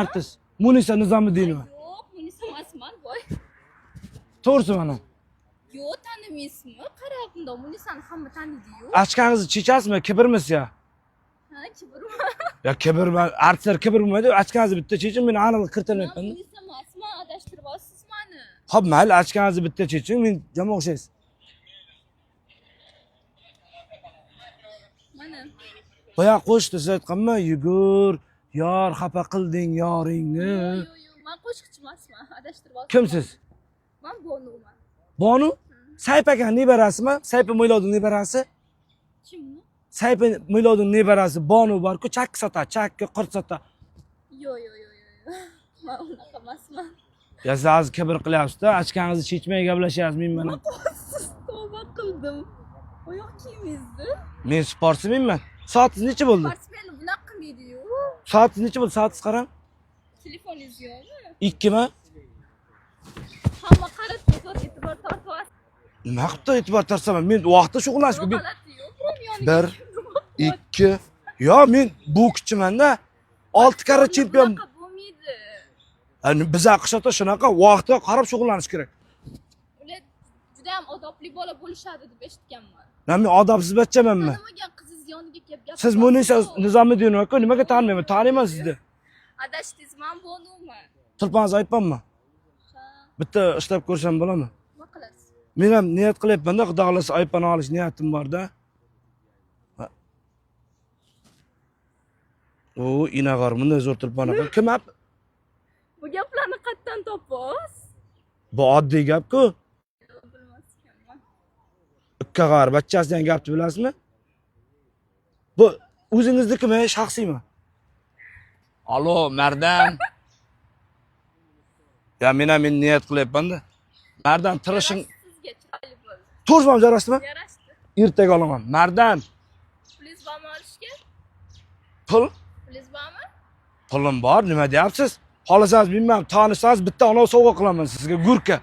Artist. Munisa Nizomiddinova. Yo'q, Munisa emasman, voy. To'g'risi mana. Yo'q, tanimaysizmi? Qarab bundoq Munisani hamma taniydi-yu. Ochkangizni chechasizmi? Kibrmisiz ya? Ha, kibrmi? Ya kibr, artistlar kibr bo'lmaydi. Ochkangizni bitta cheching, men aniq Man kirtamayapman. Munisa emasman, adashtiryapsiz mani. Xo'p, mayli, ochkangizni bitta cheching, men jama o'xshaysiz. Mana. Boya qo'shdi, siz aytganmi? Yugur, yor xafa qilding yoringni. Yo'q, yo'q, yo'q, man qo'shiqchi emasman, adashtiryapsiz. Kimsiz? Man Bonuman. Bonu? Sayp aka nevarasimi? Saypi Mo'ylovning nevarasi? Kimni? Saypi Mo'ylovning nevarasi Bonu bor-ku, chakki sotadi, chakki, qurt sotadi. Yo'q, yo'q, yo'q, yo'q. Man unaqa emasman. Ya siz hozir kibr qilyapsiz-da, ochkangizni chechmay gaplashyapsiz men bilan. Siz tavba qildim. Oyoq kiyimingizni. Men sportsmenman. Soatingiz necha bo'ldi? Sportsmen bunaqa qilmaydi-yu. Soatingiz necha bo'ldi? Soatingiz qarang. Telefoningiz yo'qmi? 2mi? Hamma qaratib e'tibor tortyapsiz. Nima qilibdi e'tibor tortsaman? Men vaqtda shug'ullanishga men G'alati yo'q, birovni yoniga Bir, kirib 2. Yo, men bokschiman-da. 6 karra chempion. Bunaqa bo'lmaydi. Yani biz AQShda shunaqa vaqtga qarab shug'ullanish kerak. Ular juda ham odobli bola bo'lishadi deb eshitganman. Men odobsiz bachchamanmi? Tanimagan qizingiz yoniga kelib gapirib. Siz Munisa Nizomiddinova-ku, nimaga tanimayman? Taniyman sizni. Adashdingiz, man Bonuman. Tulponingizni aytmanmi? Ha, Bitta ishlab ko'rsam bo'ladimi? nima qilasiz? Men ham niyat qilyapman-da, Xudo xohlasa iPhone olish niyatim bor-da. Ha. O, inag'or bunday zo'r tulpon ekan. Kim ap? Bu gaplarni qayerdan topasiz? Bu oddiy gap-ku. Bilmas ekanman. Ikkag'ar bachchasi degan gapni bilasizmi? Bu o'zingiznikimi, shaxsiymi? Alo, Mardan. Ya men ham endi niyat qilyapman-da. Mardan tirishing. Yarashdi sizga chiroyli bo'ldi. To'g'rimi jarashdimi? Yarashdi. Ertaga olaman. Mardan, Pulingiz bormi olishga? pul? Pulingiz bormi? Pulim bor, nima deyapsiz? Xohlasangiz bilmam, tanishsangiz bitta onov sovg'a qilaman sizga, gurka.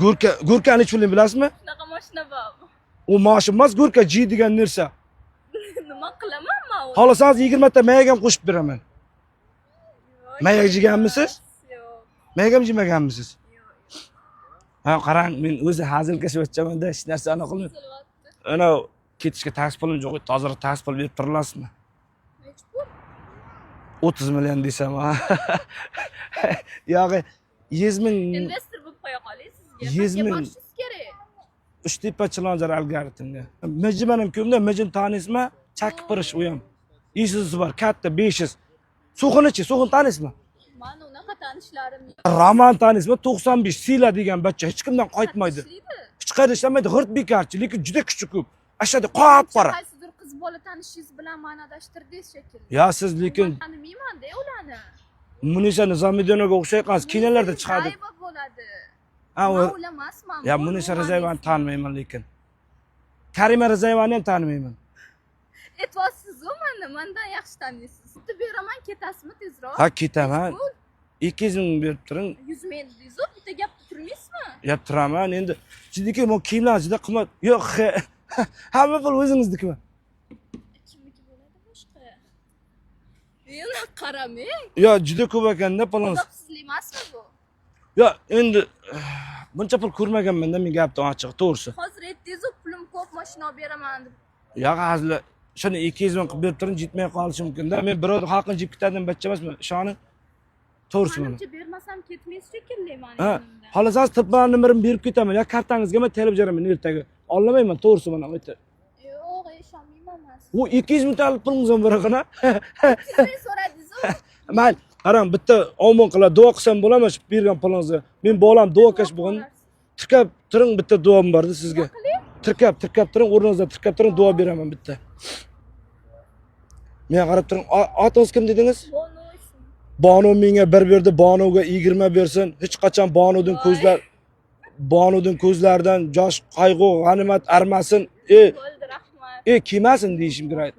Gurka, gurkani necha pulini bilasizmi? Shunaqa mashina bormi? U moshin emas, gurka G degan narsa. Nima qilaman man uni? Xohlasangiz 20 ta mayak ham qo'shib beraman. Yo'q, Mayak yeganmisiz? Yo'q. Mayak ham yemaganmisiz? Yo'q. Ha, qarang, men o'zi hazilkash bachchamanda, hech narsani qilmayman. Kezilyapti. Ana ketishga taksi pulim yo'q, tozaroq taksi pul berib turalasizmi? Nechi pul? 30 million desam, ha. Yo'q, 100 ming Investor bo'lib qo'ya qoling sizga. 100 Pastga ming. borishingiz kerak. Uchtepa Chilonzor algoritmga. Mijim ham ko'mda, mijim taniysizmi? Chakki pirish u ham. Isuzusi bor, katta 500. So'xinichi, so'xin taniysizmi? Mani unaqa tanishlarim yo'q. Roman taniysizmi? 95 Sila degan bachcha hech kimdan qaytmaydi. Ishlaydi. Hech qayerda ishlamaydi, g'irt bekorchi, lekin juda kuchi ko'p. Ashadi qop-qora. Qaysidir qiz bola tanishingiz bilan mani adashtirdingiz shekilli. Ya siz lekin Men tanimayman-da ularni. Munisa Nizomiddinovaga o'xshayqansiz, kinolarda chiqadi. Rizayeva bo'ladi. Ha, Man u ular emasman. Ya Bu Munisa Roman Rizayevani ismi. tanimayman lekin. Karima Rizayevani ham tanimayman. Aytyapsiz-u mani, mandan yaxshi taniysiz. Bitta beraman, ketasizmi tezroq? Ha, ketaman. Pul 200 ming berib turing. 100 ming dedingiz-u, bitta gapda turmaysizmi? Yeb turaman endi. Sizniki bu kiyimlar juda qimmat. Yo'q, hamma pul o'zingiznikimi? Kimniki bo'ladi boshqa? Endi qaramang. Yo, juda ko'p ekanda pulingiz. Odobsizlik emasmi bu? Yo, endi buncha pul ko'rmaganman-da men gapni ochig'i, to'g'risi. Hozir aytdingiz-u, pulim ko'p, mashina olib beraman deb. Yo'q, hazil. Shuni 200 ming qilib berib turing, yetmay qolishi mumkin-da. Men birov haqini jeb ketadigan bachcha emasman, ishoning. To'g'risi mana. Manimcha bermasam ketmaysiz shekilli mani Ha, yonimdan. xohlasangiz tilpon nomerimni berib ketaman, yo kartangizga men telib beraman ertaga. Olmayman, to'g'risi mana aytdi. Yo'q, ishonmayman man sizga. U 200 mingtalik pulingiz ham bor ekan-a? Siz meni so'radingiz-u. Mayli, qarang, bitta omon qiladi, duo qilsam bo'ladimi shu bergan pulingizni? Men bolam duokash bo'lgan. Tirkab turing, bitta duom bordi sizga. Nima qiling? Tirkab, tirkab turing, o'rningizda tirkab turing, duo beraman bitta. Menga qarab turing. Otingiz kim dedingiz? Bonu ismi. Bonu menga bir berdi, Bonuga 20 bersin. Hech qachon Bonuning Voy. ko'zlar Bonuning ko'zlaridan yosh, qayg'u, g'animat armasin. Bo'ldi, rahmat. Kelmasin deyishim kerak.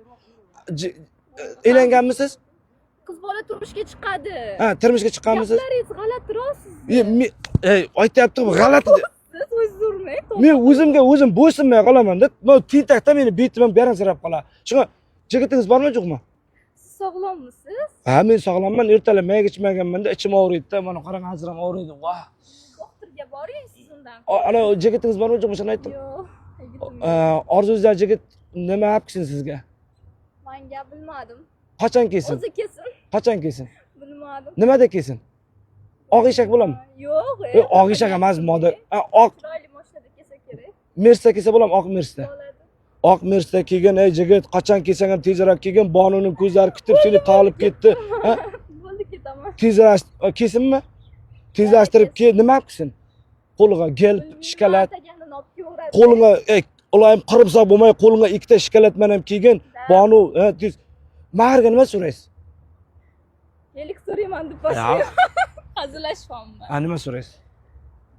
Elanganmisiz? Qiz bola turmushga chiqadi. Ha, turmushga chiqqanmisiz? Gaplaringiz g'alatiroq sizni. Ey, aytyapti, g'alati. Siz o'zingiz urmang. Men o'zimga o'zim bo'ysunmay qolaman-da. Men tentakda meni betim ham garansirab qoladi. Shunga jigitingiz bormi, yo'qmi? Siz Sog'lommisiz? Ha, men sog'lomman. Ertalab mayga ichmaganmanda, ichim og'riydi-da. Mana qarang, hozir ham og'riydi. Voh. Doktorga boring siz undan. Ana jigitingiz bormi, yo'qmi, shuni aytdim. Yo'q, yigitim yo'q. Orzungizdagi jigit nima olib kelsin sizga? Manga bilmadim. Qachon kelsin? O'zi kelsin. Qachon kelsin? Bilmadim. Nimada kelsin? Oq eshak bo'ladimi? Yo'q. Oq eshak emas, moda. Ha, oq Chiroyli mashinada kelsa kerak. Mersda kelsa bo'ladimi? Oq Mersda. Bo'ladi. Oq Mersda kelgin, ey jigit, qachon kelsang ham tezroq kelgin. Bonuning ko'zlari kutib seni tolib ketdi. Ha? Bo'ldi, ketaman. Tezroq kelsinmi? Tezlashtirib kel, nima olib kelsin? Qo'liga gel, shokolad, Ataganini olib kelaveradi. qo'liga ey, ular qo'rimsoq bo'lmay, qo'liga ikkita shokolad bilan kelgin. Bonu, ha, tez. Mahrga nima so'raysiz? Kelik so'rayman deb boshlayman. Hazillashyapman. Ha, nima so'raysiz?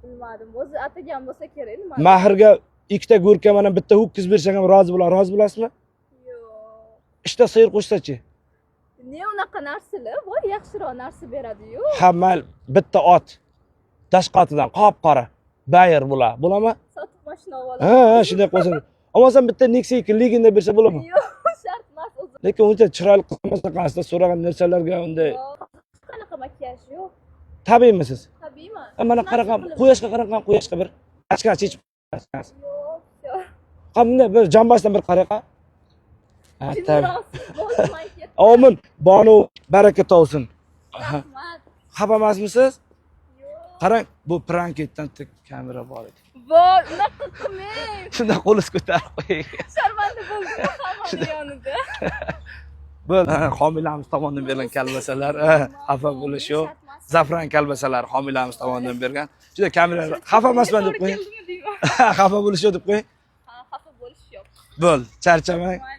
Bilmadim. O'zi atagan bo'lsa kerak, nima? Mahrga ikkita go'rka bilan bitta ho'kiz bersang ham rozi bo'lar, rozi bo'lasizmi? Yo'q. Uchta sigir qo'shsachi? Ne unaqa narsalar? Voy, yaxshiroq narsa beradi-yu. Ha, mayli, bitta ot. Dashqotidan qop-qora. Bayir bo'lar. Bo'ladimi? Sotib mashina olib Ha, ha, shunday qo'ysin. Olmasam bitta Nexia 2 Legenda bersa bo'ladimi? Yo'q, shart emas o'zi. Lekin uncha chiroyli qiz emas qasdida so'ragan narsalarga unday Yo'q. Qanaqa makiyaj yo'q. Tabiiymisiz? Tabiiyman. Ha, mana Narsa qaraqa, qilib- quyoshga qarang, quyoshga bir ochkani chechib ochkani. Yo'q, yo'q. Ha, bunday bir jamboshidan bir qaraqa. Ha, tabiiy. Jinniroqsiz, bo'ldi, man ketdim. Omin, Bonu, baraka topsin. Rahmat. Xafa emasmisiz? Yo'q. Qarang, bu pranketdan tik kamera bor edi. Voy, unaqa qilmang. Shunda qo'lingiz ko'tarib qo'ying. Sharmanda bo'ldim hammani yonida. Bo'ldi, ha, homiylarimiz tomonidan berilgan kalbasalar, ha, xafa bo'lish yo'q. Zafran kalbasalar homiylarimiz tomonidan bergan. Juda kamera xafa emasman deb To'g'ri qo'ying. keldimi deyman. Xafa bo'lish yo'q deb qo'ying. Ha, xafa bo'lish yo'q. Bo'ldi, charchamang. Mayli.